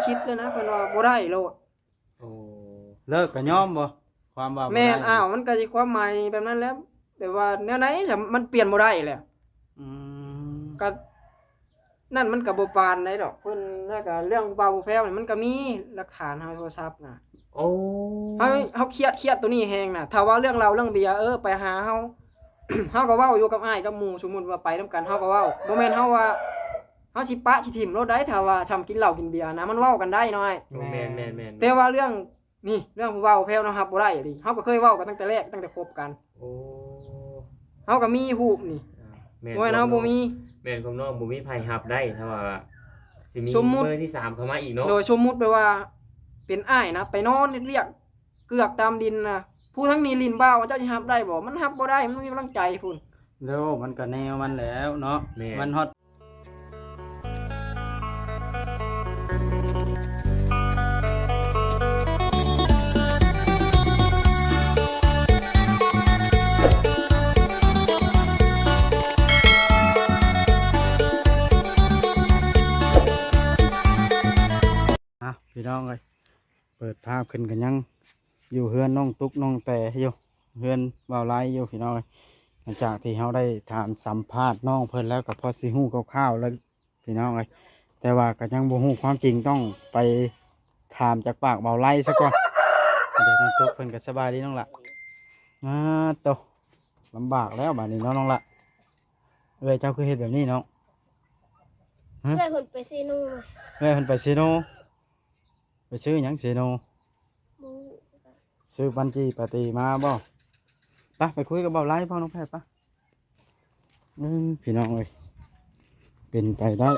ຄິດເລີຍນະ ເພິ່ນວ່າບໍ່ໄດ້ໂລດ. ໂອ້ ເລີກກໍຍອມບໍ່? ຄວາມວ່າບໍ່ໄດ້ ແມ່ນ. ອ້າວ ມັນກໍຊິຄວາມໝາຍແບບນັ້ນແຫຼະ ແບບວ່າແນວໃດ ມັນປ່ຽນບໍ່ໄດ້ແຫຼະ. ອືມ ກໍ ນັ້ນມັນກໍບໍ່ປານໃດດອກ ເພິ່ນ ແລ້ວກໍເລື່ອງຜູ້ບ່າວຜູ້ແພ້ວນີ້ ມັນກໍມີຫຼັກຖານເຮົາໂທລະສັບນະ. ໂອ້ ເຮົາ ເຮົາຄຽດ ຄຽດໂຕນີ້ແຮງນະ. ຖ້າວ່າເລື່ອງເຫຼົ້າເລື່ອງເບຍ ເອີ ໄປຫາເຮົາ ເຮົາກໍເວົ້າຢູ່ກັບອ້າຍກັບໝູ່ ສົມມຸດວ່າໄປນຳກັນ ເຮົາກໍເວົ້າ ບໍ່ແມ່ນເຮົາວ່າ ເຮົາຊິປະຊິຖິ້ມໂລດໃດ໋. ຖ້າວ່າຊ່ຳກິນເຫຼົ້າກິນເບຍນະ ມັນເວົ້າກັນໄດ້ເນາະອ້າຍ. ແມ່ນ ແມ່ນ ແມ່ນ ແຕ່ວ່າເລື່ອງ ນີ້ ເລື່ອງຜູ້ບ່າວຜູ້ແພ້ວເນາະ ຮັບບໍ່ໄດ້ອີ່ຫຼີ ເຮົາກໍເຄີຍເວົ້າກັນຕັ້ງແຕ່ແລກ ຕັ້ງແຕ່ຄົບກັນ. ໂອ້ ເຮົາກໍມີຮູບນີ້ ອ່າ ແມ່ນ ບໍ່ແມ່ນເຮົາບໍ່ມີ ແມ່ນຂອງນ້ອງບໍ່ມີໃຜຮັບໄດ້ ຖ້າວ່າຊິມີ ສົມມຸດ ມືທີສາມເຂົ້າມາອີກເນາະ. ໂດຍ ສົມມຸດແບບວ່າເປັນອ້າຍນະ ໄປນອນເຮັດວຽກເກືອກຕາມດິນນະ ຜູ້ທາງນີ້ຫຼິ້ນບ່າວ ເຈົ້າຊິຮັບໄດ້ບໍ່? ມັນຮັບບໍ່ໄດ້ ມັນບໍ່ມີກຳລັງໃຈພຸ້ນ. ແລ້ວມັນກໍແນວມັນແລ້ວເນາະ. ແມ່ນ ມັນຮອດ ອ່ະ ພີ່ນ້ອງເອີຍ ເປີດພາບຂຶ້ນກໍຍັງຢູ່ເຮືອນນ້ອງຕຸກນ້ອງແຕຢູ່ ເຮືອນບ່າວໄລຢູ່ ພີ່ນ້ອງເອີຍ. ຫຼັງຈາກທີ່ເຮົາໄດ້ຖາມສຳພາດນ້ອງເພິ່ນແລ້ວ ກໍພໍຊິຮູ້ຄ່າວໆແລ້ວ ພີ່ນ້ອງເອີຍ ແຕ່ວ່າກໍຍັງບໍ່ຮູ້ຄວາມຈິງ ຕ້ອງໄປຖາມຈາກປາກບ່າວໄລຊະກ່ອນ. ເດີ ນ້ອງຕຸກເພິ່ນກໍສະບາຍດີນ້ອງລະ. ອາໂຕ ລຳບາກແລ້ວບາດນີ້ເນາະນ້ອງລະ. ເອື້ອຍເຈົ້າຄືເຮັດແບບນີ້ນ້ອງ? ຮະ? ເອື້ອຍເພິ່ນໄປເຊໂນ. ເອື້ອຍເພິ່ນໄປເຊໂນ. ໄປຊື້ຫຍັງເຊໂນ? ບໍ່ຮູ້. ຊື້ປັນຈີປາຕີມາບໍ່? ໄປ ໄປຄຸຍກັບບ່າວໄລ ພໍ່ນ້ອງແພດ ໄປ. ເອີ ພີ່ນ້ອງເອີຍ ເປັນໄປໄດ້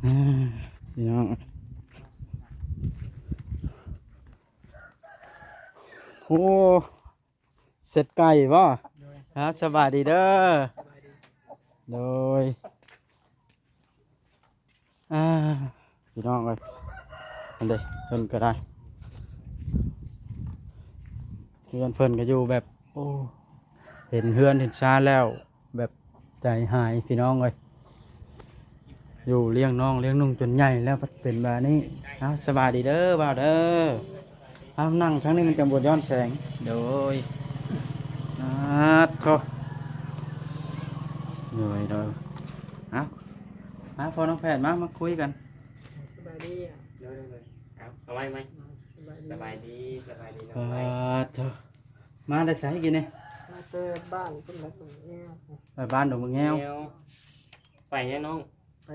ເອີ ພີ່ນ້ອງ. ໂອ້ ເຊັດໄກ່ບໍ່? ໂດຍ ຮະ ສະບາຍດີເດີ. ສະບາຍດີ. ໂດຍ ອ່າ ພີ່ນ້ອງເອີຍ ອັນເດ ເພິ່ນກໍໄດ້ ເຮືອນເພິ່ນກໍຢູ່ແບບ ໂອ້ ເຫັນເຮືອນເຫັນຊານແລ້ວ ແບບໃຈຫາຍ ພີ່ນ້ອງເອີຍ. ຢູ່ລ້ຽງນ້ອງລ້ຽງນຸ່ງຈົນໃຫຍ່ແລ້ວພັດເປັນແບບນີ້. ເອົາ ສະບາຍດີເດີບ່າວເດີ. ເອົາ ນັ່ງທາງນີ້ມັນຈັ່ງບໍ່ຍ້ອນແສງ. ໂດຍ ອາໂທ້ ໂດຍ ໂດຍ. ເອົາ ມາ ພໍ່ນ້ອງແພດ ມາ ມາຄຸຍກັນ. ສະບາຍດີ. ໂດຍ ໂດຍ ໂດຍ. ເອົາ ເອົາໄວ້ ໄວ້. ສະບາຍດີ ສະບາຍດີ ສະບາຍດີນ້ອງ. ອາໂທ້ ມາແຕ່ໃສກີ້ນີ້? ມາແຕ່ບ້ານພຸ້ນແຫຼະ ດົງແງວ. ໄປບ້ານດົງແງວ. ແງວ ໄປຫຍັງນ້ອງ? ໄປ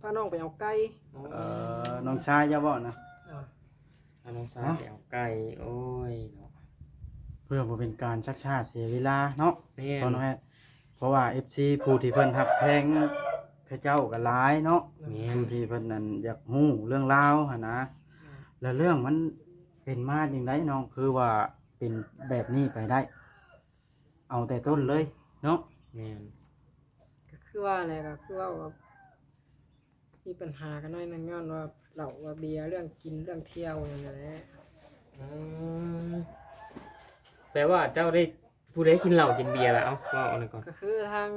ພານ້ອງໄປເອົາໄກ່. ອໍ ເອີ ນ້ອງຊາຍເຈົ້າບໍ່ນະ? ເອີ ພານ້ອງຊາຍໄປເອົາໄກ່. ໂອ້ຍເນາະ ເພື່ອບໍ່ເປັນການຊັກຊ້າເສຍເວລາເນາະ. ແມ່ນ ເພາະວ່າ ເອັຟຊີ ຜູ້ທີ່ເພິ່ນຮັກແພງເຂົາເຈົ້າກໍຫຼາຍເນາະ. ແມ່ນ ຜູ້ທີ່ເພິ່ນນັ້ນຢາກຮູ້ເລື່ອງລາວຫັ້ນນະ. ແມ່ນ ແລ້ວເລື່ອງມັນເປັນມາຈັ່ງໃດນ້ອງ ຄືວ່າເປັນແບບນີ້ໄປໄດ້? ເອົາແຕ່ຕົ້ນເລີຍເນາະ. ແມ່ນ ກໍຄືວ່າແຫຼະ ກໍຄືເວົ້າວ່າມີປັນຫາກັນໜ້ອຍໜຶ່ງ ຍ້ອນວ່າເຫຼົ້າວ່າເບຍ ເລື່ອງກິນເລື່ອງທ່ຽວນັ້ນແຫຼະ. ອືມ ແປວ່າເຈົ້າໄດ້ ຜູ້ໃດກິນເຫຼົ້າກິນເບຍລະ? ເອົ້າ ເວົ້າອັນນັ້ນກ່ອນ. ກໍຄືທາງ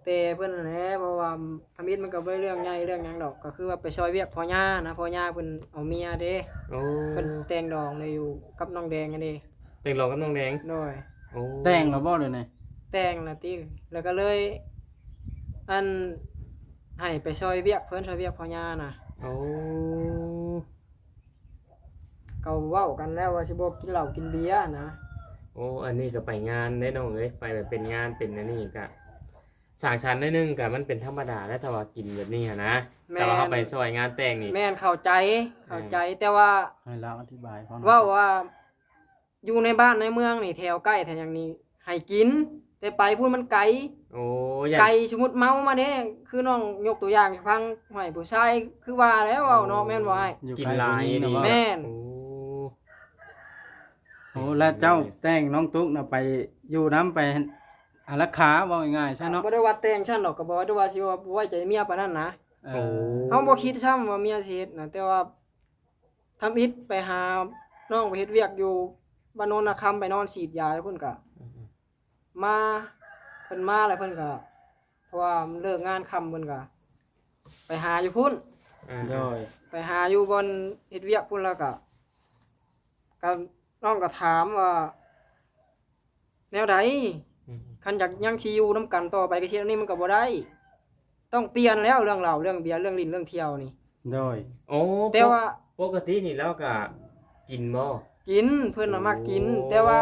ແຕ່ເພິ່ນຫັ້ນແຫຼະ ເພາະວ່າທຳອິດມັນກໍບໍ່ໄດ້ເລື່ອງໃຫຍ່ເລື່ອງຫຍັງດອກ ກໍຄືວ່າໄປຊ່ອຍວຽກພໍ່ຍ່ານະ ພໍ່ຍ່າເພິ່ນເອົາເມຍເດ້. ໂອ້ ເພິ່ນແຕ່ງດອງໄດ້ຢູ່ກັບນ້ອງແດງຫັ້ນເດ້. ແຕ່ງດອງກັບນ້ອງແດງ? ໂດຍ. ໂອ້ ແຕ່ງແລ້ວບໍ່ດຽວນີ້? ແຕ່ງແລ້ວຕິ ແລ້ວກໍເລີຍ ອັນ ໃຫ້ໄປຊ່ອຍວຽກເພິ່ນ ຊ່ອຍວຽກພໍ່ຍ່ານະ. ໂອ້ ກໍເວົ້າກັນແລ້ວວ່າຊິບໍ່ກິນເຫຼົ້າກິນເບຍນະ. ໂອ້ ອັນນີ້ກໍໄປງານເດ້ນ້ອງເອີຍ ໄປແບບເປັນງານເປັນອັນນີ້ກະ ສັງສັນໜ້ອຍໜຶ່ງກະມັນເປັນທຳມະດາແຫຼະ ຖ້າວ່າກິນແບບນີ້ຫັ້ນນະ. ແມ່ນ ແຕ່ວ່າເຮົາໄປຊ່ອຍງານແຕ່ງນີ້ ແມ່ນ ເຂົ້າໃຈ ເຂົ້າໃຈ. ແມ່ນ ແຕ່ວ່າໃຫ້ລາວອະທິບາຍເຮົາເນາະ ເວົ້າວ່າຢູ່ໃນບ້ານໃນເມືອງນີ້ ແຖວໃກ້ແຖວຫຍັງນີ້ໃຫ້ກິນ ແຕ່ໄປພຸ້ນມັນໄກ. ໂອ້ ຢ້ານ ໄກ ສົມມຸດເມົາມາເດ້ ຄືນ້ອງຍົກຕົວຢ່າງໃຫ້ຟັງ ຫ້ວຍ ຜູ້ຊາຍຄືວ່າແລ້ວເວົ້າເນາະ. ໂອ້ ແມ່ນບໍ່ອ້າຍ? ຢູ່ໄກກວ່ານີ້ເນາະ. ແມ່ນ. ໂອ້ ໂອ້ ແລ້ວເຈົ້າແຕ່ງນ້ອງຕຸກນະ ໄປຢູ່ນຳ ໄປອາລັກຂາ ເວົ້າງ່າຍໆຊະເນາະ. ບໍ່ໄດ້ວ່າແຕ່ງຊັ້ນດອກ ກໍບໍ່ໄດ້ວ່າຊິວ່າບໍ່ໄວ້ໃຈເມຍປານນັ້ນນະ. ເອີ ໂອ້ ເຮົາບໍ່ຄິດຊ້ຳວ່າເມຍຊິເຮັດນະ ແຕ່ວ່າທຳອິດໄປຫານ້ອງໄປເຮັດວຽກຢູ່ບ້ານໂນນນາຄຳ ໄປນອນສີດຢາຢູ່ພຸ້ນກະ ອືມ ມາ ເພິ່ນມາແລ້ວເພິ່ນກະ ເພາະວ່າມັນເລີກງານຄ່ຳເພິ່ນກໍໄປຫາຢູ່ພຸ້ນ ອ່າ ໂດຍ ໄປຫາຢູ່ບ່ອນເຮັດວຽກພຸ້ນ ແລ້ວກໍ ກໍ ນ້ອງກໍຖາມວ່າ ແນວໃດ? ອືມ ຄັນຢາກ ຍັງຊິຢູ່ນຳກັນຕໍ່ໄປ ກໍຊິເຮັດແນວນີ້ມັນກໍບໍ່ໄດ້ ຕ້ອງປ່ຽນແລ້ວ ເລື່ອງເຫຼົ້າ ເລື່ອງເບຍ ເລື່ອງຫຼິ້ນ ເລື່ອງທ່ຽວນີ້ ໂດຍ ໂອ້ ແຕ່ວ່າ ປົກກະຕິນີ້ລາວກໍກິນບໍ່? ກິນ ເພິ່ນນະມັກກິນ ໂອ້ ແຕ່ວ່າ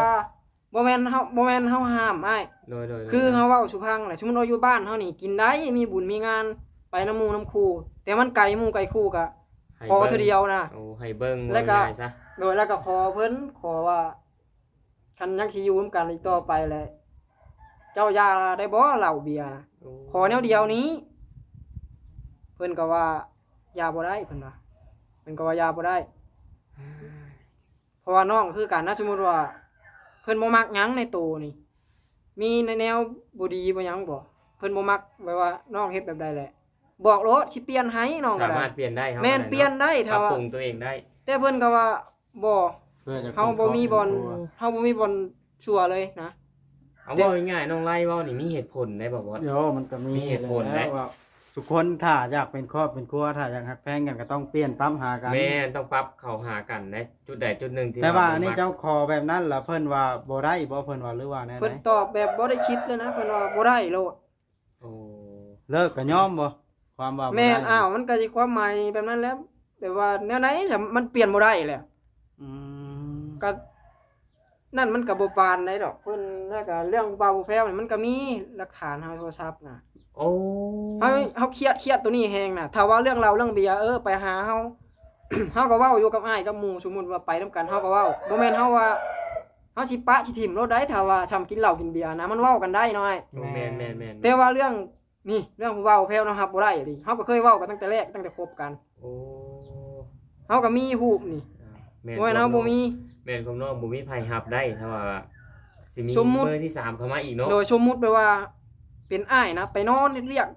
ບໍ່ແມ່ນເຮົາ ບໍ່ແມ່ນເຮົາຫ້າມອ້າຍ ໂດຍໆໆ ຄືເຮົາເວົ້າສູ່ຟັງແຫຼະ ສົມມຸດວ່າຢູ່ບ້ານເຮົານີ້ກິນໄດ້ ມີບຸນມີງານ ໄປນຳໝູ່ນຳຄູ່ ແຕ່ມັນໄກໝູ່ໄກຄູ່ກໍ ໃຫ້ ຂໍ ເບິ່ງ ເທື່ອດຽວນະ ໂອ້ ໃຫ້ເບິ່ງ ແລ້ວກໍ ເວົ້າງ່າຍໆຊະ ໂດຍ ແລ້ວກໍຂໍເພິ່ນ ຂໍວ່າ ຄັນຍັງຊິຢູ່ນຳກັນອີກຕໍ່ໄປແຫຼະ ເຈົ້າຢ່າໄດ້ບໍ່ເຫຼົ້າເບຍນະ? ໂອ້ ຂໍແນວດຽວນີ້ ເພິ່ນກໍວ່າຢ່າບໍ່ໄດ້ ເພິ່ນວ່າ ເພິ່ນກໍວ່າຢ່າບໍ່ໄດ້ ເພາະວ່ານ້ອງຄືກັນນະ ສົມມຸດວ່າເພິ່ນບໍ່ມັກຫຍັງໃນໂຕນີ້ ມີໃນແນວບໍ່ດີບໍ່ຫຍັງບໍ່ ເພິ່ນບໍ່ມັກ ແບບວ່ານ້ອງເຮັດແບບໃດແຫຼະ ບອກໂລດ ຊິປ່ຽນໃຫ້ ນ້ອງກໍໄດ້ ສາມາດປ່ຽນໄດ້ ເຮົາ ແມ່ນ ນັ້ນເນາະ ປ່ຽນໄດ້ ຖ້າວ່າ ປັບປຸງຕົວເອງໄດ້ ແຕ່ເພິ່ນກໍວ່າ ບໍ່ ເພື່ອຈະ ເຮົາບໍ່ມີບ່ອນ ຄອບຄົວ ເຮົາບໍ່ມີບ່ອນຊົ່ວເລີຍນະ ເອົາ ແຕ່ ເວົ້າງ່າຍໆ ນ້ອງໄລເວົ້ານີ້ມີເຫດຜົນໄດ້ບໍ່ບອສ? ໂຍ ມັນກໍມີ ມີເຫດຜົນ ແຫຼະ ແຫຼະ ວ່າທຸກຄົນຖ້າຢາກເປັນຄອບເປັນຄົວ ຖ້າຢາກຮັກແພງກັນ ກໍຕ້ອງປ່ຽນປັບຫາກັນ ແມ່ນ ຕ້ອງປັບເຂົ້າຫາກັນໃນຈຸດໃດຈຸດໜຶ່ງທີ່ ແຕ່ວ່າ ວ່າ ອັນນີ້ ບໍ່ມັກ ເຈົ້າຂໍແບບນັ້ນ ແລ້ວເພິ່ນວ່າບໍ່ໄດ້ບໍ່? ເພິ່ນວ່າ ຫຼືວ່າແນວໃດ? ເພິ່ນຕອບແບບບໍ່ໄດ້ຄິດເລີຍນະ ເພິ່ນວ່າບໍ່ໄດ້ໂລດ ໂອ້ ເລີກກໍຍອມບໍ່? ຄວາມວ່າບໍ່ໄດ້ ແມ່ນ ອ້າວ ມັນກໍຊິຄວາມໝາຍແບບນັ້ນແຫຼະ ແບບວ່າແນວໃດ ມັນປ່ຽນບໍ່ໄດ້ແຫຼະ ອືມ ກໍນັ້ນ ມັນກໍບໍ່ປານໃດດອກ ເພິ່ນ ແລ້ວກໍເລື່ອງຜູ້ບ່າວຜູ້ແພ້ວນີ້ ມັນກໍມີຫຼັກຖານເຮົາໂທລະສັບນະ ໂອ້ ເຮົາ ເຮົາຄຽດ ຄຽດໂຕນີ້ແຮງນະ ຖ້າວ່າເລື່ອງເຫຼົ້າເລື່ອງເບຍ ເອີ ໄປຫາເຮົາ ເຮົາກໍເວົ້າຢູ່ກັບອ້າຍກັບໝູ່ ສົມມຸດວ່າໄປນຳກັນ ເຮົາກໍເວົ້າ ບໍ່ແມ່ນເຮົາວ່າ ເຮົາຊິປະຊິຖິ້ມໂລດໃດ໋ ຖ້າວ່າຊ່ຳກິນເຫຼົ້າກິນເບຍນະ ມັນເວົ້າກັນໄດ້ເນາະອ້າຍ ໂອ້ ແມ່ນ ແມ່ນໆໆ ແຕ່ວ່າເລື່ອງ ນີ້ ເລື່ອງຜູ້ບ່າວແພ້ວເນາະ ຮັບບໍ່ໄດ້ອີ່ຫຼີ ເຮົາກໍເຄີຍເວົ້າກັນຕັ້ງແຕ່ແລກ ຕັ້ງແຕ່ຄົບກັນ ໂອ້ ເຮົາກໍມີຮູບນີ້ ອ່າ ແມ່ນ ບໍ່ແມ່ນເຮົາບໍ່ມີ ແມ່ນຄວາມນ້ອງ ບໍ່ມີໃຜຮັບໄດ້ ຖ້າວ່າຊິມີ ສົມມຸດ ເບີທີສາມເຂົ້າມາອີກເນາະ ໂດຍ ສົມມຸດແບບວ່າເປັນອ້າຍນະ ໄປນອນເຮັດວຽກ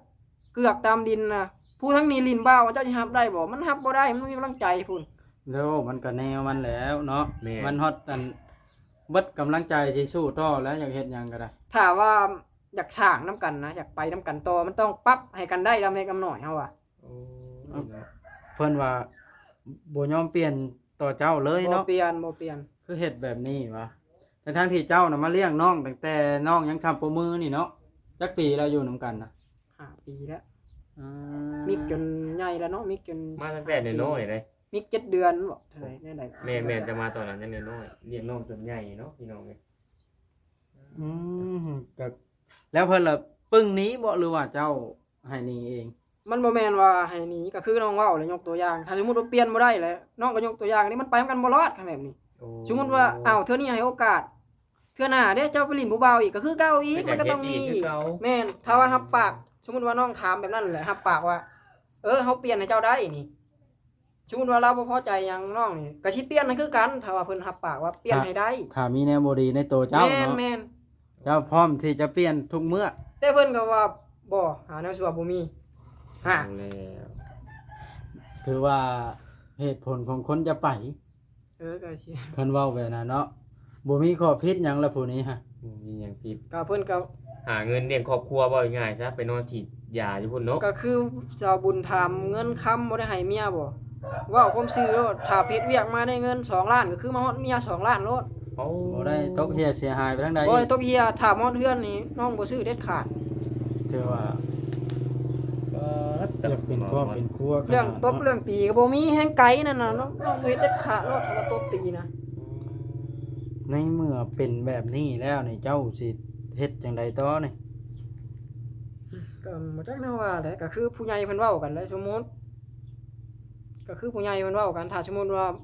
ເກືອກຕາມດິນນະ ຜູ້ທາງນີ້ຫຼິ້ນບ່າວ ເຈົ້າຊິຮັບໄດ້ບໍ່? ມັນຮັບບໍ່ໄດ້ ມັນບໍ່ມີກຳລັງໃຈພຸ້ນ ແລ້ວມັນກໍແນວມັນແລ້ວເນາະ ແມ່ນ ມັນຮອດອັນ ເບິດກຳລັງໃຈຊິສູ້ຕໍ່ແລ້ວ ຢາກເຮັດຫຍັງກໍໄດ້ ຖ້າວ່າ ຢາກສ້າງນຳກັນນະ ຢາກໄປນຳກັນຕໍ່ ມັນຕ້ອງປັບໃຫ້ກັນໄດ້ ລຳເລັກລຳນ້ອຍເຮົາວ່າ ໂອ້ ເນາະ ເພິ່ນວ່າບໍ່ຍອມປ່ຽນຕໍ່ເຈົ້າເລີຍເນາະ ບໍ່ປ່ຽນ ບໍ່ປ່ຽນ ຄືເຮັດແບບນີ້ຫວາ? ທັງໆທີ່ເຈົ້ານະມາລ້ຽງນ້ອງຕັ້ງແຕ່ນ້ອງຍັງຊ່ຳປົມມືນີ້ເນາະ ຈັກປີແລ້ວຢູ່ນຳກັນນະ? ຫ້າປີແລ້ວ ອ່າ ມິກຈົນໃຫຍ່ແລ້ວເນາະ ມິກຈົນ ມາຕັ້ງແຕ່ນ້ອຍໆເດ້ ມິກເຈັດເດືອນບໍ ເທົ່າໃດແນວໃດ ແມ່ນໆ ຈະມາຕອນນັ້ນຍັງນ້ອຍໆ ລ້ຽງນ້ອງຈົນໃຫຍ່ເນາະ ພີ່ນ້ອງເອີຍ ອືມ ກໍ ແລ້ວເພິ່ນລະປຶ້ງໜີບໍ ຫຼືວ່າເຈົ້າໃຫ້ໜີເອງ? ມັນບໍ່ແມ່ນວ່າໃຫ້ໜີ ກໍຄືນ້ອງເວົ້າແຫຼະ ຍົກຕົວຢ່າງ ຖ້າສົມມຸດວ່າປ່ຽນບໍ່ໄດ້ແຫຼະ ນ້ອງກໍຍົກຕົວຢ່າງນີ້ ມັນໄປນຳກັນບໍ່ລອດ ຄັນແບບນີ້ ໂອ້ ສົມມຸດວ່າ ອ້າວ ເທື່ອນີ້ໃຫ້ໂອກາດ ເທື່ອໜ້າເດ້ ເຈົ້າໄປຫຼິ້ນຜູ້ບ່າວອີກ ກໍຄືເກົ່າອີກ ມັນກໍຕ້ອງມີອີກ ແມ່ນ ຖ້າວ່າຮັບປາກ ສົມມຸດວ່ານ້ອງຖາມແບບນັ້ນແຫຼະ ຮັບປາກວ່າ ເອີ ເຮົາປ່ຽນໃຫ້ເຈົ້າໄດ້ນີ້ ສົມມຸດວ່າລາວບໍ່ພໍໃຈຫຍັງນ້ອງນີ້ ກໍຊິປ່ຽນໃຫ້ຄືກັນ ຖ້າວ່າເພິ່ນຮັບປາກວ່າປ່ຽນໃຫ້ໄດ້ ຖ້າມີແນວບໍ່ດີໃນໂຕເຈົ້າເນາະ ແມ່ນໆ ເຈົ້າພ້ອມທີ່ຈະປ່ຽນທຸກເມື່ອ ແຕ່ເພິ່ນກໍວ່າບໍ່ ຫາແນວຊົ່ວບໍ່ມີ ຫາ ເອົາແລ້ວ ຖືວ່າເຫດຜົນຂອງຄົນຈະໄປ ເອີ ກໍຊິ ຄັນເວົ້າແບບນັ້ນເນາະ ບໍ່ມີຂໍ້ຜິດຫຍັງລະຜູ້ນີ້ຮະ ບໍ່ມີຫຍັງຜິດ ກໍເພິ່ນກໍຫາເງິນລ້ຽງຄອບຄົວ ເວົ້າງ່າຍໆຊະ ໄປນອນສີດຢາຢູ່ພຸ້ນເນາະ ກໍຄືຊາວບຸນຖາມເງິນຄຳບໍ່ໄດ້ໃຫ້ເມຍບໍ ເວົ້າຄວາມຊື່ໂລດ ຖ້າເຮັດວຽກມາໄດ້ເງິນສອງລ້ານ ກໍຄືມາຮອດເມຍສອງລ້ານໂລດ ໂອ້ ບໍ່ໄດ້ຕົກເຮ່ຍເສຍຫາຍໄປທາງໃດ ບໍ່ໄດ້ຕົກເຮ່ຍ ຖ້າມາຮອດເຮືອນນີ້ນ້ອງບໍ່ຊື້ເດັດຂາດ ຖືວ່າ ປາດ ຢາກເປັນຄອບເປັນຄົວຂະໜາດເນາະ ເລື່ອງຕົບເລື່ອງຕີກໍບໍ່ມີ ແຮ່ງໄກນັ້ນນະ ນ້ອງ ນ້ອງບໍ່ເຮັດເດັດຂາດໂລດ ຄຳວ່າຕົບຕີນະ ໃນເມື່ອເປັນແບບນີ້ແລ້ວນີ້ ເຈົ້າຊິເຮັດຈັ່ງໃດຕໍ່ນີ້? ກໍບໍ່ຈັກແນວວ່າແຫຼະ ກໍຄືຜູ້ໃຫຍ່ເພິ່ນເວົ້າກັນແຫຼະ ສົມມຸດ ກໍຄືຜູ້ໃຫຍ່ເພິ່ນເວົ້າກັນ ຖ້າສົມມຸດວ່າ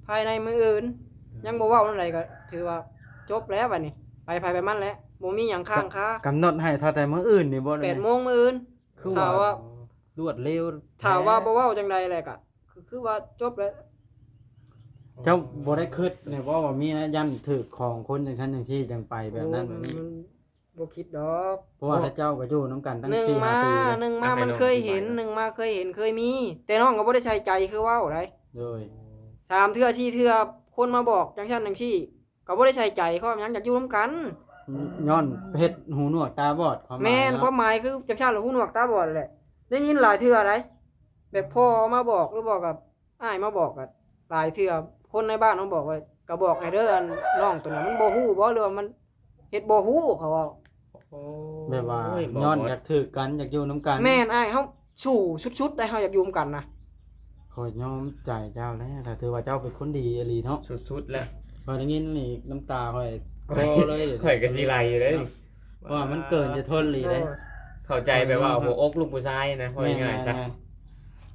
ພາຍໃນມື້ອື່ນ ອືມ ຍັງບໍ່ເວົ້າແນວໃດ ກໍຖືວ່າຈົບແລ້ວບັດນີ້ ໄປໃຜໄປມັນແຫຼະ ບໍ່ມີຫຍັງຄ້າງຄາ ກຳ ກຳນົດໃຫ້ເທົ່າແຕ່ມື້ອື່ນນີ້ບໍ່? ແປດໂມງມື້ອື່ນ ຄືວ່າ ຖ້າວ່າ ລວດເລັວ ຖ້າວ່າບໍ່ເວົ້າຈັ່ງໃດແຫຼະ ກໍຄື ຄືວ່າຈົບແລ້ວ ເຈົ້າບໍ່ໄດ້ຄິດແນ່ບໍ່ວ່າມີນະ ຢ້ານຖືກຂອງຄົນຈັ່ງຊັ້ນຈັ່ງຊີ້ ຈັ່ງໄປແບບນັ້ນແບບນີ້? ໂອ້ ມັນ ບໍ່ຄິດດອກ ເພາະວ່າເຂົາເຈົ້າກໍຢູ່ນຳກັນຕັ້ງສີ່ຫ້າປີແລ້ວ ໜຶ່ງມາ ໜຶ່ງມາມັນເຄີຍເຫັນ ເຄີຍມີ ແຕ່ນ້ອງກໍບໍ່ໄດ້ໃສ່ໃຈຄືເວົ້າໃດ ໂດຍ ສາມເທື່ອສີ່ເທື່ອ ຄົນມາບອກຈັ່ງຊັ້ນຈັ່ງຊີ້ ກໍບໍ່ໄດ້ໃສ່ໃຈ ເພາະຫຍັງ ຢາກຢູ່ນຳກັນ ຍ້ອນເຮັດຫູໜວກຕາບອດ ຄວາມໝາຍ ແມ່ນ ເນາະ ຄວາມໝາຍຄືຈັ່ງຊັ້ນລະ ຫູໜວກຕາບອດແຫຼະ. ໄດ້ຍິນຫຼາຍເທື່ອໃດ໋ ແບບພໍ່ມາບອກ ຫຼືບໍ່ກໍອ້າຍມາບອກ ກໍຫຼາຍເທື່ອ ຄົນໃນບ້ານມາບອກວ່າ ກໍບອກແດ່ເດີ ອັນນ້ອງໂຕນັ້ນມັນບໍ່ຮູ້ບໍ່ ຫຼືວ່າມັນເຮັດບໍ່ຮູ້ ເຂົາເວົ້າ. ໂອ້ຍ ແບບວ່າ ບໍ່ ຍ້ອນຢາກຖືກກັນ ຢາກຢູ່ນຳກັນ. ແມ່ນອ້າຍ ເຮົາສູ້ສຸດໆໄດ໋ ເຮົາຢາກຢູ່ນຳກັນນະ. ຂ້ອຍຍອມໃຈເຈົ້າແລ້ວ ກໍຖືວ່າເຈົ້າເປັນຄົນດີອີ່ຫຼີເນາະ ສຸດໆແລ້ວ. ຂ້ອຍໄດ້ຍິນນີ້ ນ້ຳຕາຂ້ອຍຄໍເລີຍ ຂ້ອຍກໍຊິໄຫຼເລີຍ ເພາະວ່າມັນເກີນຈະທົນອີ່ຫຼີເດ້. ໂອ້ຍ ເຂົ້າໃຈແບບວ່າຫົວອົກລູກຜູ້ຊາຍນະ ເວົ້າງ່າຍໆຊະ. ແມ່ນໆ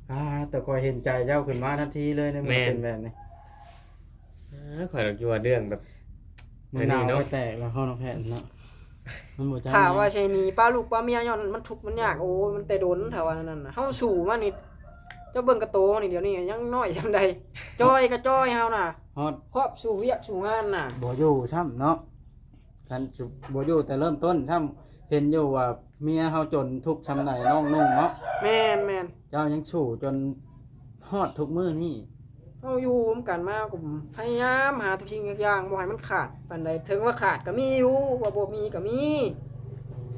ໆ ອ່າ ແຕ່ຂ້ອຍເຫັນໃຈເຈົ້າຂຶ້ນມາທັນທີເລີຍ ໃນເມື່ອ ແມ່ນ ເປັນແບບນີ້. ເອີ ຂ້ອຍກໍຄິດວ່າເລື່ອງແບບ ມື້ໜາວ ອັນນີ້ເນາະ ຂ້ອຍແຕກແລ້ວ ເຮົາເນາະ ແພດເນາະ ມັນບໍ່ຈັກ ຖ້າວ່າ ແມ່ນ ຊິໜີປະລູກປະເມຍ ຍ້ອນມັນທຸກມັນຍາກ ໂອ້ຍ ມັນແຕ່ດົນ. ຖ້າວ່ານັ້ນນະ ເຮົາສູ້ມານີ້ ເຈົ້າເບິ່ງກະໂຕນີ້ ດຽວນີ້ຍັງນ້ອຍສ່ຳໃດ ຈ່ອຍກໍຈ່ອຍເຮົານະ ຮອດ ຄອບສູ່ວຽກສູ່ງານນະ ບໍ່ຢູ່ຊ້ຳເນາະ. ຄັນບໍ່ຢູ່ແຕ່ເລີ່ມຕົ້ນຊ້ຳ ເຫັນຢູ່ວ່າເມຍເຮົາຈົນທຸກສ່ຳໃດ ນ້ອງນຸ່ງເນາະ. ແມ່ນໆ ເຈົ້າຍັງສູ້ຈົນຮອດທຸກມື້ນີ້. ເຮົາຢູ່ນຳກັນມາ ກໍພະຍາຍາມຫາທຸກສິ່ງທຸກຢ່າງ ບໍ່ໃຫ້ມັນຂາດປານໃດ ເຖິງວ່າຂາດກໍມີຢູ່ ວ່າບໍ່ມີກໍມີ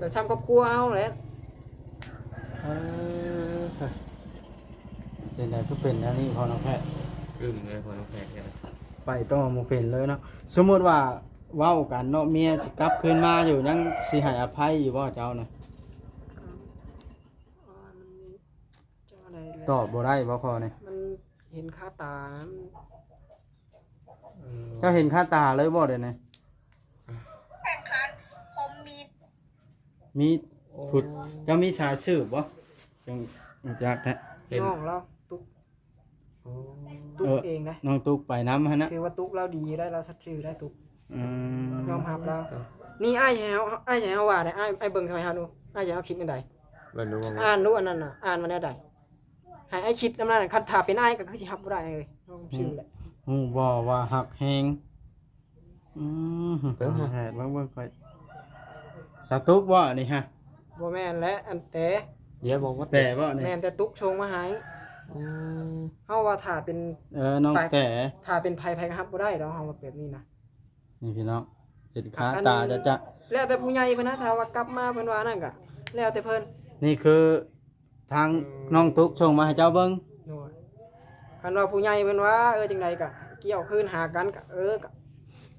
ກໍຊ່ຳຄອບຄົວເຮົາແຫຼະ. ເອີ ເປັນໃດຄືເປັນແນວນີ້ພໍ່ນ້ອງແພດ? ອຶ້ງເລີຍພໍ່ນ້ອງແພດ ເຮັດໃດ ໄປຕໍ່ບໍ່ເປັນເລີຍເນາະ. ສົມມຸດວ່າເວົ້າກັນເນາະ ເມຍຊິກັບຄືນມາຢູ່ ຍັງຊິໃຫ້ອະໄພຢູ່ບໍ່ເຈົ້ານະ? ຕອບບໍ່ໄດ້ບໍ່ຂໍ້ນີ້? ມັນເຫັນຄາຕາ ເອີ ເຈົ້າເຫັນຄາຕາເລີຍບໍ່ດຽວນີ້? ແຂ່ງຂັນຄົມມີດ ມີ ໂອ້ ເຈົ້າມີສາຍສືບບໍ່? ຈັ່ງຮູ້ຈັກແທ້ ເຫັນ ນ້ອງລາວຕຸກ ໂອ້ ຕຸກເອງນະ ນ້ອງຕຸກໄປນຳຫັ້ນນະ ຖືວ່າຕຸກລາວດີໄດ໋ ລາວສັດຊື່ໄດ໋ ຕຸກ ອືມ ຍອມຮັບລາວ. ນີ້ອ້າຍໃຫ້ເຮົາ ອ້າຍໃຫ້ເຮົາວ່າໄດ໋ ອ້າຍ ອ້າຍເບິ່ງໃຫ້ເຮົາດູ ອ້າຍໃຫ້ເຮົາຄິດແນວໃດ? ເບິ່ງດູ ອ່ານດູອັນນັ້ນນະ ອ່ານມາແນວໃດ? ໃຫ້ອ້າຍຄິດນຳນັ້ນ ຄັນຖ້າເປັນອ້າຍກໍຄືຊິຮັບບໍ່ໄດ້ເລີຍ ນ້ອງຊື່ແຫຼະ ຮູ້ບໍ່ວ່າຮັກແຮງ ອືມ ເບິ່ງຫາ ເບິ່ງ ເບິ່ງຂ້ອຍ ສາວຕຸກບໍ່ອັນນີ້ຮະ? ບໍ່ແມ່ນແຫຼະ ອັນແຕ ດຽວບໍ່ວ່າແຕບໍ່ນີ້? ແມ່ນ ແຕ່ຕຸກສົ່ງມາໃຫ້ ອືມ ເຮົາວ່າຖ້າເປັນ ເອີ ນ້ອງແຕ ຖ້າເປັນໃຜ ໃຜກໍຮັບບໍ່ໄດ້ດອກ ເຮົາວ່າແບບນີ້ນະ. ນີ້ພີ່ນ້ອງ ເຫັນຄາຕາຈະໆ ແລ້ວແຕ່ຜູ້ໃຫຍ່ເພິ່ນນະ ຖ້າວ່າກັບມາເພິ່ນວ່ານັ້ນກໍແລ້ວແຕ່ເພິ່ນ. ນີ້ຄື ທາງ ອືມ ນ້ອງຕຸກສົ່ງມາໃຫ້ເຈົ້າເບິ່ງ ໂດຍ ຄັນວ່າຜູ້ໃຫຍ່ເພິ່ນວ່າ ເອີ ຈັ່ງໃດກໍກ່ຽວຄືນຫາກັນ ກໍ ເອີ ກໍ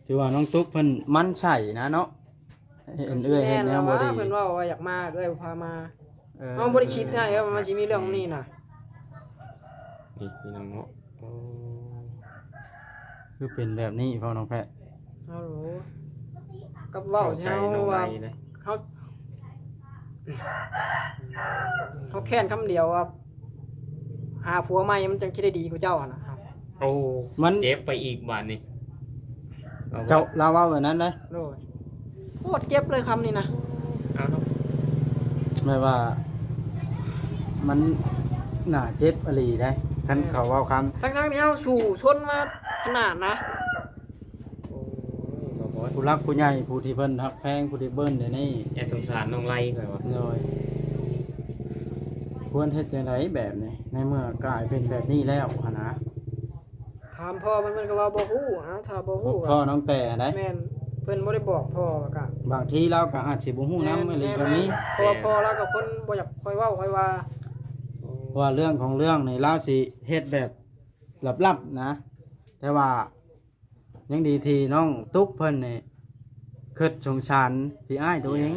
ຖືວ່ານ້ອງຕຸກເພິ່ນໝັ້ນໃສ່ນະເນາະ ເຫັນເອື້ອຍເຮັດແນວບໍ່ດີ ເພິ່ນເວົ້າວ່າຢາກມາ ເອື້ອຍບໍ່ພາມາ ເອີ ເຮົາບໍ່ໄດ້ຄິດໄດ້ວ່າມັນຊິມີເລື່ອງນີ້ນະ. ນີ້ພີ່ນ້ອງເນາະ ໂອ້ ຄືເປັນແບບນີ້ພໍ່ນ້ອງແພດ? ເຮົາ ກັບເວົ້າ ເຂົ້າໃຈ ເຮົາ ນ້ອງ ວ່າ ໄລນະ ເຮົາ ເຮົາແຄ້ນຄຳດຽວວ່າ ຫາຜົວໃໝ່ມັນຈັ່ງຊິໄດ້ດີກວ່າເຈົ້າຫັ້ນນະ. ໂອ້ ມັນເຈັບໄປອີກບາດນີ້ ເຈົ້າ ລາວເວົ້າແບບນັ້ນເດ້. ໂດຍ ໂຄດເຈັບເລີຍຄຳນີ້ນະ ເອົາເນາະ ແບບວ່າ ມັນໜ້າເຈັບອີ່ຫຼີເດ້ ຄັນເຂົາເວົ້າຄຳ ທັງໆທີ່ເຮົາສູ້ຊົນມາຂະໜາດນະ. ໂອ້ຍ ບໍ່ພໍ ຜູ້ຫຼັກຜູ້ໃຫຍ່ ຜູ້ທີ່ເພິ່ນຮັກແພງ ຜູ້ທີ່ເບິ່ງແນວນີ້ ແອບສົງສານນ້ອງໄລຂ້ອຍວ່າ ໂດຍ ຄວນເຮັດຈັ່ງໃດແບບນີ້ ໃນເມື່ອກາຍເປັນແບບນີ້ແລ້ວຫັ້ນນະ? ຖາມພໍ່ມັນ ມັນກໍວ່າບໍ່ຮູ້. ເອົ້າ ຖ້າບໍ່ຮູ້ ພໍ່ນ້ອງແຕຫັ້ນໃດ໋ ແມ່ນ ເພິ່ນບໍ່ໄດ້ບອກພໍ່ ກໍບາງທີລາວກໍອາດຊິບໍ່ຮູ້ນຳ ແມ່ນ ອີ່ຫຼີກໍມີ ແມ່ນ ເພາະວ່າພໍ່ລາວກໍຄົນບໍ່ຢາກຄ່ອຍເວົ້າຄ່ອຍວ່າ ເພາະວ່າເລື່ອງຂອງເລື່ອງນີ້ລາວຊິເຮັດແບບລັບໆນະ ແຕ່ວ່າ ຍັງດີທີ່ນ້ອງຕຸກເພິ່ນນີ້ຄິດສົງສານພີ່ອ້າຍໂຕເອງ.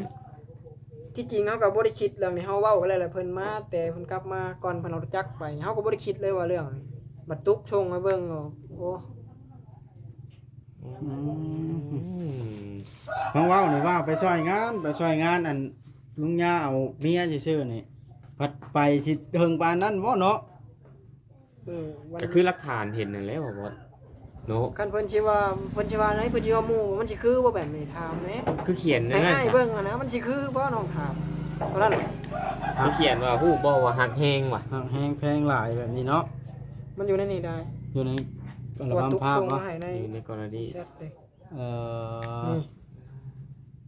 ທີ່ຈິງເຮົາກໍບໍ່ໄດ້ຄິດເລື່ອງນີ້ ເຮົາເວົ້າກັນແລ້ວ ແລ້ວເພິ່ນມາ ແຕ່ເພິ່ນກັບມາ ກ່ອນເພິ່ນອອກຈາກໄປ ເຮົາກໍບໍ່ໄດ້ຄິດເລີຍວ່າເລື່ອງນີ້ ບັດຕຸກສົ່ງມາເບິ່ງ ໂອ້ ໂອ້ ອືມ ອືມ ຟັງເວົ້ານີ້ວ່າໄປຊ່ອຍງານ ໄປຊ່ອຍງານ ອັນ ລຸງຍາເອົາເມຍຊື່ໆນີ້ ພັດໄປຊິເຖິງປານນັ້ນບໍ່ເນາະ? ເອີ ມັນ ກໍຄືຫຼັກຖານເຫັນນັ້ນແຫຼະວ່າ ເນາະ ຄັນເພິ່ນຊິວ່າ ເພິ່ນຊິວ່າໃດ ເພິ່ນຊິວ່າໝູ່ ມັນຊິຄືບໍ່ແບບນີ້ ຖາມແດ່ ຄືຂຽນໃນນັ້ນ ໃຫ້ອ້າຍເບິ່ງຫັ້ນນະ ມັນຊິຄືບໍ່ ນ້ອງຖາມເທົ່ານັ້ນແຫຼະ. ຄືຂຽນວ່າ ຮູ້ບໍ່ວ່າຮັກແຮງວ່າ ຮັກແຮງແພງຫຼາຍແບບນີ້ເນາະ ມັນຢູ່ໃນນີ້ໄດ໋ ຢູ່ໃນອັລບັມພາບບໍ່ ຢູ່ໃນກໍລະນີ ເອີ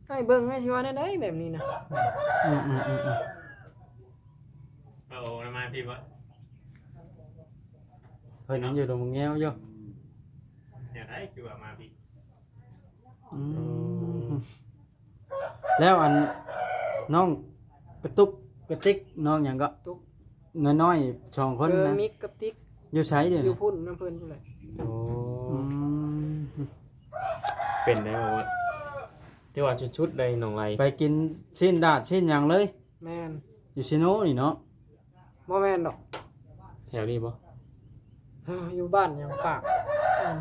ໃຫ້ເບິ່ງ ໃຫ້ຊິວ່າແນວໃດແບບນີ້ນະ ອືມໆໆ ເອົາມາພີ່ບໍ່? ເພິ່ນຍັງຢູ່ດອງແງວຢູ່ ແນວໃດຄືວ່າມາພີ່? ອືມ ແລ້ວອັນ ນ້ອງກະຕຸກກະຕິກ ນ້ອງຫຍັງເກາະ? ຕຸກ ນ້ອຍໆສອງຄົນ ເອີ ນະ ມິກກັບຕິກ ຢູ່ໃສດຽວນີ້? ຢູ່ພຸ້ນນຳເພິ່ນພຸ້ນແຫຼະ. ໂອ້ ອືມ ເປັນໄດ້ບໍ່? ຖືວ່າສຸດໆເລີຍ ນ້ອງໄລ ໄປກິນຊີ້ນດາດຊີ້ນຫຍັງເລີຍ. ແມ່ນ ຢູ່ຊີໂນນີ້ເນາະ? ບໍ່ແມ່ນດອກ. ແຖວນີ້ບໍ່? ເອີ ຢູ່ບ້ານຫຍັງປາກ ອືມ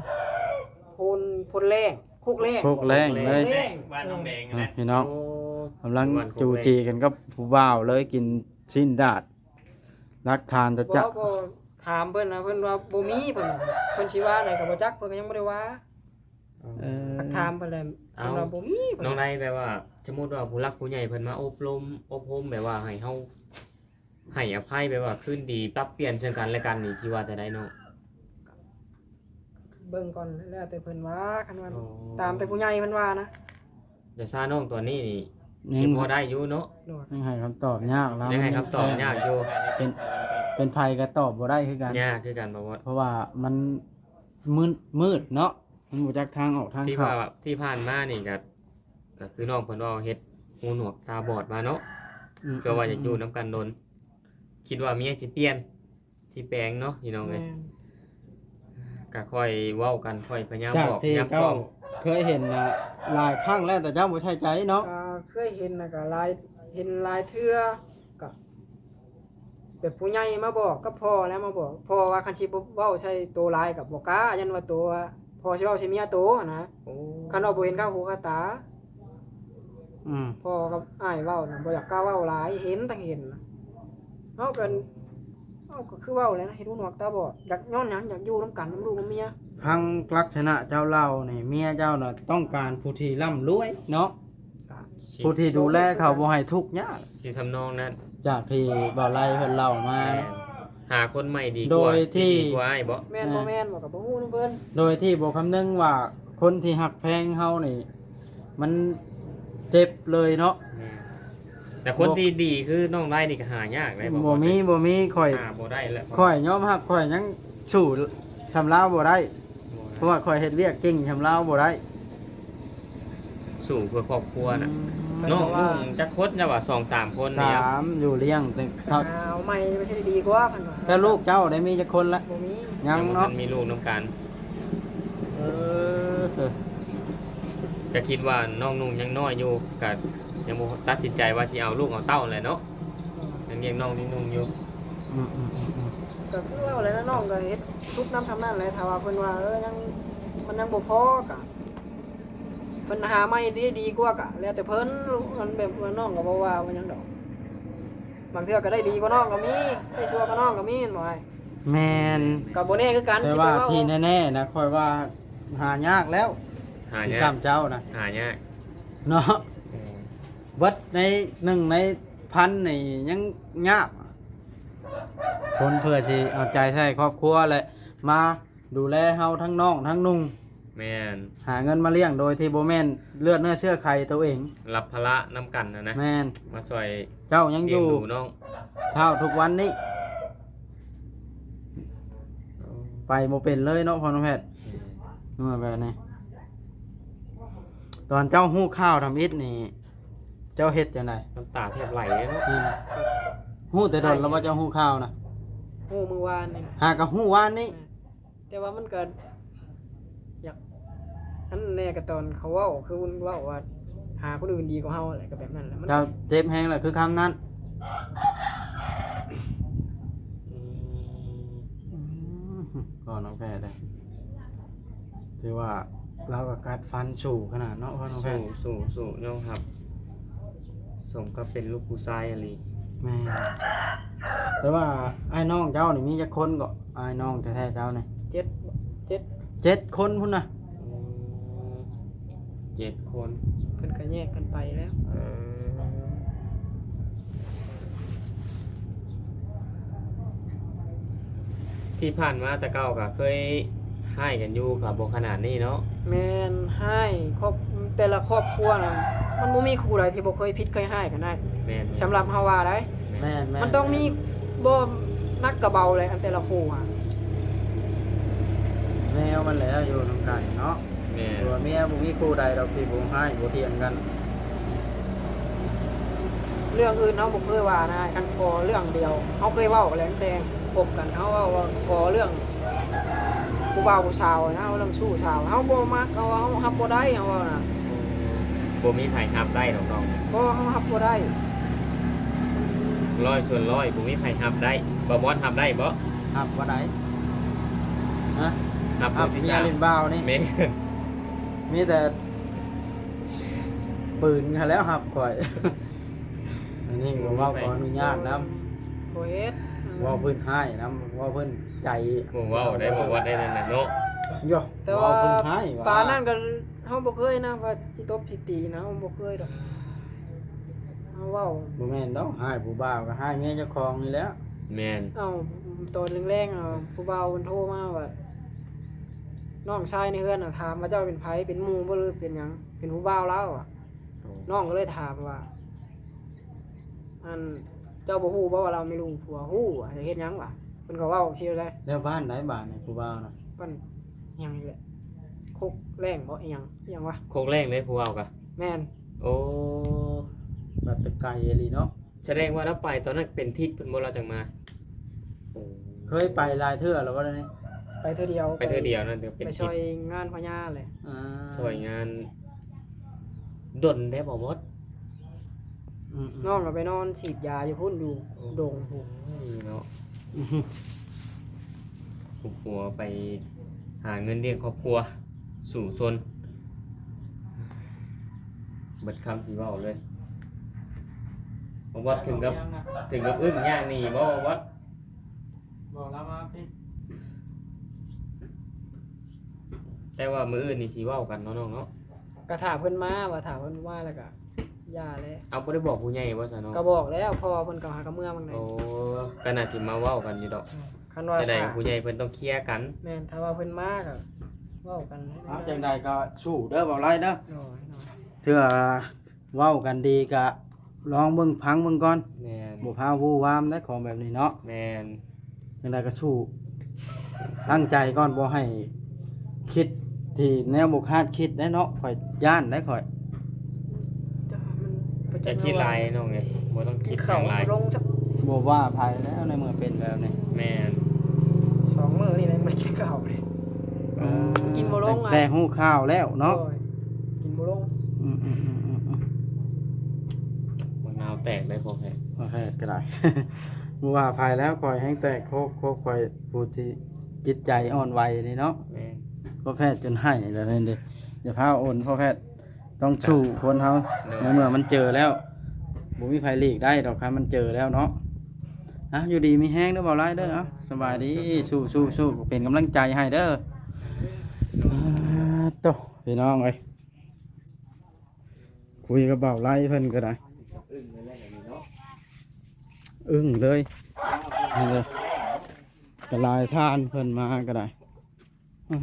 ໂພນ ໂພນແລງ ໂຄກແລງ ໂຄກແລງເລີຍ ໂຄກແລງ ບ້ານໜອງແດງ ເອີ ນະ ພີ່ນ້ອງ. ໂອ້ ກຳລັງຈູຈີກັນກັບຜູ້ບ່າວເລີຍ ກິນຊີ້ນດາດ ຫຼັກຖານຈະຈະ ບໍ່ ບໍ່ ຖາມເພິ່ນນະ ເພິ່ນວ່າບໍ່ມີ ເພິ່ນວ່າ ເພິ່ນຊິວ່າໃດກໍບໍ່ຈັກ ເພິ່ນກໍຍັງບໍ່ໄດ້ວ່າ. ເອີ ເອີ ຖາມເພິ່ນແຫຼະ ເອົາ ເພິ່ນວ່າບໍ່ມີ ເພິ່ນ ນ້ອງໄລ ແບບວ່າ ສົມມຸດວ່າຜູ້ຫຼັກຜູ້ໃຫຍ່ເພິ່ນມາອົບລົມອົບຮົມ ແບບວ່າໃຫ້ເຮົາ ໃຫ້ອະໄພ ແບບວ່າຄືນດີ ປັບປ່ຽນເຊິ່ງກັນແລະກັນນີ້ ຊິວ່າແນວໃດນ້ອງ? ເບິ່ງກ່ອນ ແລ້ວແຕ່ເພິ່ນວ່າ ຄັນວ່າ ອໍ ຕາມແຕ່ຜູ້ໃຫຍ່ເພິ່ນວ່ານະ. ຈະຊານ້ອງຕອນນີ້ນີ້ ອືມ ຊິພໍໄດ້ຢູ່ເນາະ? ໂດຍ ຍັງໃຫ້ຄຳຕອບຍາກນະ ຍັງໃຫ້ຄຳຕອບຍາກຢູ່ ເປັນ ເປັນໃຜກໍຕອບບໍ່ໄດ້ຄືກັນ ຍາກຄືກັນບໍ່ວອດ ເພາະວ່າມັນມືດ ມືດເນາະ ມັນບໍ່ຈັກທາງອອກທາງເຂົ້າ. ທີ່ວ່າ ທີ່ຜ່ານມານີ້ກໍ ກໍຄືນ້ອງເພິ່ນເວົ້າ ເຮັດຫູໜວກຕາບອດມາເນາະ ອືມ ເພື່ອວ່າຢາກຢູ່ນຳກັນດົນ ອືມ ຄິດວ່າເມຍຊິປ່ຽນ ຊິແປງເນາະ ພີ່ນ້ອງເອີຍ. ແມ່ນ ກໍຄ່ອຍເວົ້າກັນ ຄ່ອຍພະຍາຍາມບອກ ຈາກທີ່ເຈົ້າ ພະຍາຍາມກ່ອມ ເຄີຍເຫັນນະ ຫຼາຍຄັ້ງແລ້ວ ແຕ່ເຈົ້າບໍ່ໃສ່ໃຈເນາະ. ກໍເຄີຍເຫັນນະ ກໍຫຼາຍ ເຫັນຫຼາຍເທື່ອ ກໍ ແບບຜູ້ໃຫຍ່ມາບອກກັບພໍ່ແລ້ວ ມາບອກພໍ່ວ່າ ຄັນຊິບໍ່ເວົ້າໃສ່ໂຕຫຼາຍກໍບໍ່ກ້າ ຢ້ານວ່າໂຕ ພໍ່ຊິເວົ້າໃສ່ເມຍໂຕຫັ້ນນະ. ໂອ້ ຄັນວ່າບໍ່ເຫັນຄາຫູຄາຕາ ອືມ ພໍ່ກັບອ້າຍເວົ້ານະ ບໍ່ຢາກກ້າເວົ້າຫຼາຍ ເຫັນທັງເຫັນນະ. ເຮົາກໍ ເຮົາກໍຄືເວົ້າແຫຼະນະ ເຮັດຫູໜວກຕາບອດ ຢາກ ຍ້ອນຫຍັງ? ຢາກຢູ່ນຳກັນນຳລູກນຳເມຍ. ຟັງລັກສະນະເຈົ້າເລົ່ານີ້ ເມຍເຈົ້ານະຕ້ອງການຜູ້ທີ່ລ່ຳລວຍເນາະ. ຊິ ຜູ້ທີ່ດູແລເຂົາບໍ່ໃຫ້ທຸກຍາກ ຊິທຳນອງນັ້ນ ຈາກທີ່ບ່າວໄລເພິ່ນເລົ່າມາ. ແມ່ນ ຫາຄົນໃໝ່ດີກວ່າ ໂດຍທີ່ ທີ່ດີກວ່າອ້າຍບໍ? ແມ່ນບໍ່ແມ່ນ ເອີ ບໍ່ ກໍບໍ່ຮູ້ນຳເພິ່ນ. ໂດຍທີ່ບໍ່ຄຳນຶງວ່າຄົນທີ່ຮັກແພງເຮົານີ້ ມັນເຈັບເລີຍເນາະ. ແມ່ນ ແຕ່ຄົນ ບໍ່ ທີ່ດີຄືນ້ອງໄລນີ້ກໍຫາຍາກເດ້. ບໍ່ມີ ບໍ່ມີ ຂ້ອຍ ຫາບໍ່ໄດ້ແຫຼະ ຂ້ອຍຍອມຮັບ ຂ້ອຍຍັງສູ້ສ່ຳລາວບໍ່ໄດ້ ບໍ່ໄດ້ ເພາະວ່າຂ້ອຍເຮັດວຽກເກັ່ງສ່ຳລາວບໍ່ໄດ້. ສູ້ເພື່ອຄອບຄົວນະ. ອືມ ນ້ອງ ເພາະວ່າ ລູກຈັກຄົນ? ເຈົ້າວ່າສອງສາມຄົນນີ້. ສາມ ຢູ່ລ້ຽງ ແຕ່ເຂົາ ຫາເອົາໃໝ່ມັນຊິໄດ້ດີກວ່າ ເພິ່ນວ່າ. ແລ້ວລູກເຈົ້າໄດ້ມີຈັກຄົນລະ? ບໍ່ມີ ຍັງເນາະ ຍັງບໍ່ທັນມີລູກນຳກັນ. ເອີ ກໍຄິດວ່ານ້ອງນຸ່ງຍັງນ້ອຍຢູ່ ກໍຍັງບໍ່ຕັດສິນໃຈວ່າຊິເອົາລູກເອົາເຕົ້າແຫຼະເນາະ. ອືມ ຍັງລ້ຽງນ້ອງຍັງນຸ່ງຢູ່. ອືມໆໆໆ ກໍຄືເວົ້າແຫຼະ ນ້ອງກໍເຮັດສຸດນຳສ່ຳນັ້ນແຫຼະ. ຖ້າວ່າເພິ່ນວ່າ ເອີ ຍັງ ມັນຍັງບໍ່ພໍ ກໍ ເພິ່ນຫາໃໝ່ດີ ດີກວ່າກະແລ້ວແຕ່ເພິ່ນ. ມັນແບບວ່ານ້ອງກໍບໍ່ວ່າ ບໍ່ຫຍັງດອກ. ບາງເທື່ອກໍໄດ້ດີກວ່ານ້ອງກໍມີ ໄດ້ຊົ່ວກວ່ານ້ອງກໍມີ ແມ່ນບໍ່ອ້າຍ? ແມ່ນ ກໍບໍ່ແນ່ຄືກັນ. ແຕ່ວ່າທີ່ແນ່ໆນະ ຂ້ອຍວ່າຫາຍາກແລ້ວ. ຫາຍາກ ທີ່ຊ່ຳເຈົ້ານະ ຫາຍາກເນາະ. ເອີ ເບິດໃນໜຶ່ງໃນພັນນີ້ຍັງຍາກ ຄົນເພື່ອຊິເອົາໃຈໃສ່ຄອບຄົວ ແລະ ມາ ດູແລເຮົາທັງນ້ອງທັງນຸ່ງ. ແມ່ນ ຫາເງິນມາລ້ຽງໂດຍທີ່ບໍ່ແມ່ນເລືອດເນື້ອເຊື້ອໄຂໂຕເອງ. ຮັບພາລະນຳກັນນະນະ. ແມ່ນ ມາຊ່ອຍ ເຈົ້າຍັງຢູ່ ລ້ຽງດູນ້ອງ ເທົ່າທຸກວັນນີ້. ໂອ້ ໄປບໍ່ເປັນເລີຍເນາະ ພໍ່ນ້ອງແພດ. ແມ່ນ ເມື່ອແບບນີ້ ຕອນເຈົ້າຮູ້ຂ່າວທຳອິດນີ້ ເຈົ້າເຮັດຈັ່ງໃດ? ນ້ຳຕາແທບໄຫຼເລີຍເນາະ. ອືມ ຮູ້ແຕ່ດົນແລ້ວບໍ່ເຈົ້າຮູ້ຂ່າວນະ? ຮູ້ມື້ວານນີ້. ຫາກໍຮູ້ວານນີ້. ແມ່ນ ແຕ່ວ່າມັນກໍຢາກ ອັນແນ່ກໍຕອນເຂົາເວົ້າ ຄືເວົ້າວ່າຫາຄົນອື່ນດີກວ່າເຮົາແຫຼະ ກໍແບບນັ້ນແຫຼະ. ມັນ ເຈົ້າເຈັບແຮງແລ້ວຄືຄຳນັ້ນ. ອືມ ອືມ ພໍ່ນ້ອງແພດເດ້ ຖືວ່າລາວກໍກັດຟັນສູ້ຂະໜາດເນາະ ພໍ່ນ້ອງແພດ. ສູ້ ສູ້ ສູ້ ຍອມຮັບ ສົມກັບເປັນລູກຜູ້ຊາຍອີ່ຫຼີ. ແມ່ນ ແຕ່ວ່າອ້າຍນ້ອງເຈົ້ານີ້ມີຈັກຄົນເກາະ? ອ້າຍນ້ອງແທ້ໆເຈົ້ານີ້ ເຈັດ ເຈັດ ເຈັດຄົນພຸ້ນນະ. ອືມ ເຈັດຄົນ ເພິ່ນກໍແຍກກັນໄປແລ້ວ. ເອີ ທີ່ຜ່ານມາແຕ່ເກົ່າກໍເຄີຍຮ້າຍກັນຢູ່ ກໍບໍ່ຂະໜາດນີ້ເນາະ. ແມ່ນ ຮ້າຍຄອບ ແຕ່ລະຄອບຄົວນະ ມັນບໍ່ມີຄູ່ໃດທີ່ບໍ່ເຄີຍຜິດເຄີຍຮ້າຍກັນໄດ້. ແມ່ນໆ ສຳລັບເຮົາວ່າໄດ໋. ແມ່ນ ແມ່ນໆ ມັນຕ້ອງມີ ແມ່ນ ບໍ່ໜັກກໍເບົາແຫຼະ ອັນແຕ່ລະຄູ່ຫະ ແນວມັນແຫຼະ ຢູ່ນຳກັນເນາະ. ແມ່ນ ຜົວເມຍບໍ່ມີຄູ່ໃດດອກທີ່ບໍ່ຮ້າຍບໍ່ຖຽງກັນ. ເລື່ອງອື່ນເຮົາບໍ່ເຄີຍວ່ານະ ຄັນຂໍເລື່ອງດຽວ ເຮົາເຄີຍເວົ້າກັນແລ້ວ ຕັ້ງແຕ່ຄົບກັນ ເຮົາເວົ້າວ່າຂໍເລື່ອງຜູ້ບ່າວຜູ້ສາວນະ ເວົ້າເລື່ອງຊູ້ສາວ ເຮົາບໍ່ມັກ ເຮົາ ເຮົາຮັບບໍ່ໄດ້ ເຮົາເວົ້ານະ. ບໍ່ມີໃຜຮັບໄດ້ດອກນ້ອງ. ບໍ່ ເຮົາຮັບບໍ່ໄດ້ ຮ້ອຍສ່ວນຮ້ອຍ ບໍ່ມີໃຜຮັບໄດ້. ບ່າວມອດຮັບໄດ້ບໍ່? ຮັບບໍ່ໄດ້. ຮະ? ຮັບ ຮັບເມຍຫຼິ້ນບ່າວນີ້. ແມ່ນ. ມີແຕ່ປືນຫັ້ນແຫຼ້ວຮັບຂ້ອຍ. ອັນນີ້ກໍເວົ້າຂໍອະນຸຍາດນຳ ບໍ່ເຮັດ ເວົ້າເພິ່ນຮ້າຍນຳ ເວົ້າເພິ່ນໃຈ ບໍ່ເວົ້າໄດ້ ບໍ່ວ່າໄດ້ນັ້ນນະເນາະ. ໂຢ ແຕ່ວ່າເວົ້າເພິ່ນຮ້າຍວ່າ ປານນັ້ນກໍເຮົາບໍ່ເຄີຍນະ ວ່າຊິຕົບຊິຕີນະ ເຮົາບໍ່ເຄີຍດອກ ເຮົາເວົ້າ. ບໍ່ແມ່ນດອກ ຮ້າຍຜູ້ບ່າວກໍຮ້າຍເມຍເຈົ້າຂອງນີ້ແຫຼະ. ແມ່ນ. ເອົ້າ ຕອນແລງໆ ເອົາ ຜູ້ບ່າວເພິ່ນໂທມາວ່າ ນ້ອງຊາຍໃນເຮືອນນະ ຖາມວ່າເຈົ້າເປັນໃຜ ເປັນໝູ່ບໍ່ ຫຼືເປັນຫຍັງ ເປັນຜູ້ບ່າວລາວອະ. ໂອ້ ນ້ອງກໍເລີຍຖາມວ່າ ອັນ ເຈົ້າບໍ່ຮູ້ບໍ່ວ່າລາວມີລູກມີຜົວ? ຮູ້. ຢາກເຮັດຫຍັງວະ? ເພິ່ນກໍເວົ້າຊີ້ແຫຼະ. ແລ້ວບ້ານໃດບາດນີ້ຜູ້ບ່າວນະ? ບ້ານຫຍັງນີ້ແຫຼະ ໂຄກແລ້ງບໍ່ ອີຫຍັງ ອີຫຍັງວະ? ໂຄກແລ້ງເດ້ຜູ້ເວົ້າກະ. ແມ່ນ. ໂອ້ ບັດໄປໄກອີ່ຫຼີເນາະ. ສະແດງວ່າລາວໄປຕອນນັ້ນເປັນທິດເພິ່ນບໍ່ ລາວຈັ່ງມາ? ໂອ້ ເຄີຍໄປຫຼາຍເທື່ອແລ້ວບໍ່ນີ້? ໄປເທື່ອດຽວ. ໄປເທື່ອດຽວນັ້ນ ເປັນ ໄປຊ່ອຍງານພະຍາແຫຼະ. ອ່າ ຊ່ອຍງານ. ດົນແທ້ບໍ່ໝົດ. ອືມໆ ນ້ອງກໍໄປນອນສີດຢາຢູ່ພຸ້ນ ຢູ່ ໂອ້ ດົງພຸ້ນ. ໂອ້ຍເນາະ ອືຮຶ ຄົບຄົວໄປຫາເງິນລ້ຽງຄອບຄົວ ສູ້ຊົນ ເບິດຄຳຊິເວົ້າເລີຍ. ບໍ່ວັດເຖິງກັບ ເວົ້າຫຍັງນະ? ເຖິງກັບອຶ້ງຍາກໜີບໍ່ ບໍ່ວັດ? ບໍ່ ລາວມາພີ້. ແຕ່ວ່າມື້ອື່ນນີ້ຊິເວົ້າກັນເນາະນ້ອງເນາະ. ກໍຖ້າເພິ່ນມາ ວ່າຖ້າເພິ່ນມາແລ້ວກໍຢ່າແຫຼະ. ເອົາ ບໍ່ໄດ້ບອກຜູ້ໃຫຍ່ບໍ່ຊະນ້ອງ? ກໍບອກແລ້ວ ພໍ່ເພິ່ນກໍຫາກໍເມືອມັນແຫຼະ. ໂອ້ ກໍໜ້າຊິມາເວົ້າກັນຢູ່ດອກ. ເອີ ຄັນວ່າ ຈັ່ງໃດຜູ້ໃຫຍ່ເພິ່ນຕ້ອງເຄຍກັນ. ແມ່ນ ຖ້າວ່າເພິ່ນມາກໍເວົ້າກັນ. ເອົາ ຈັ່ງໃດກໍສູ້ເດີ ເວົ້າຫຼາຍເດີ. ໂດຍ ໂດຍ. ເທື່ອ ເວົ້າກັນດີກະລອງເບິ່ງຟັງເບິ່ງກ່ອນ. ແມ່ນ. ບໍ່ພາວູ່ວາມໄດ໋ ຂອງແບບນີ້ເນາະ. ແມ່ນ. ຈັ່ງໃດກໍສູ້ ຕັ້ງໃຈກ່ອນ ບໍ່ໃຫ້ຄິດທີ່ແນວບໍ່ຄາດຄິດໄດ໋ເນາະ. ຂ້ອຍຢ້ານໄດ໋ຂ້ອຍ. ຢ່າຄິດຫຼາຍນ້ອງເອີຍ ບໍ່ຕ້ອງຄິດຫຍັງຫຼາຍ. ບໍ່ວ່າໃຜແລ້ວ ໃນເມື່ອເປັນແບບນີ້. ແມ່ນ. ສອງມື້ນີ້ແຫຼະ ບໍ່ໄດ້ກິນເຂົ້າເລີຍ. ເອີ ກິນບໍ່ລົງ. ແຕ່ຮູ້ຂ່າວແລ້ວເນາະ. ໂດຍ ກິນບໍ່ລົງ. ອືມໆໆໆໆ ບັກນາວແຕກໄດ້ ພໍ່ແພດ ພໍ່ແພດກໍໄດ້. ບໍ່ວ່າໃຜແລ້ວ ຂ້ອຍແຮງແຕກໂຄກ ໂຄກຂ້ອຍຜູ້ທີ່ຈິດໃຈອ່ອນໄຫວນີ້ເນາະ. ແມ່ນ. ພໍ່ແພດຈົນໄຫ້ແລ້ວນີ້ເດ້. ຢ່າພາໂອນ ພໍ່ແພດ ຕ້ອງສູ້ຄົນເຮົາ. ໂດຍ. ໃນເມື່ອມັນເຈີແລ້ວ ບໍ່ມີໃຜຫຼີກໄດ້ດອກ ຄັນມັນເຈີແລ້ວເນາະ. ອ່ະ ຢູ່ດີມີແຮງເດີ ເບົາຫຼາຍເດີ. ເອົາ ສະບາຍດີ. ສູ້ໆໆ ເປັນກຳລັງໃຈໃຫ້ເດີ. ໂຕ ພີ່ນ້ອງເອີຍ ຄຸຍກັບເບົາໄລເພິ່ນກໍໄດ້ ອຶ້ງເລີຍ ນີ້ເລີຍ. ກໍຫຼາຍທ່ານເພິ່ນມາກໍໄດ້. ອ່າ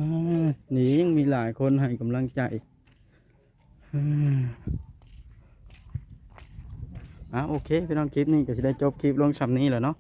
ນີ້ຍັງມີຫຼາຍຄົນໃຫ້ກຳລັງໃຈ. ອ່າ ໂອເຄ ພີ່ນ້ອງ ຄລິບນີ້ກໍຊິໄດ້ຈົບຄລິບລົງຊ່ຳນີ້ແຫຼະເນາະ.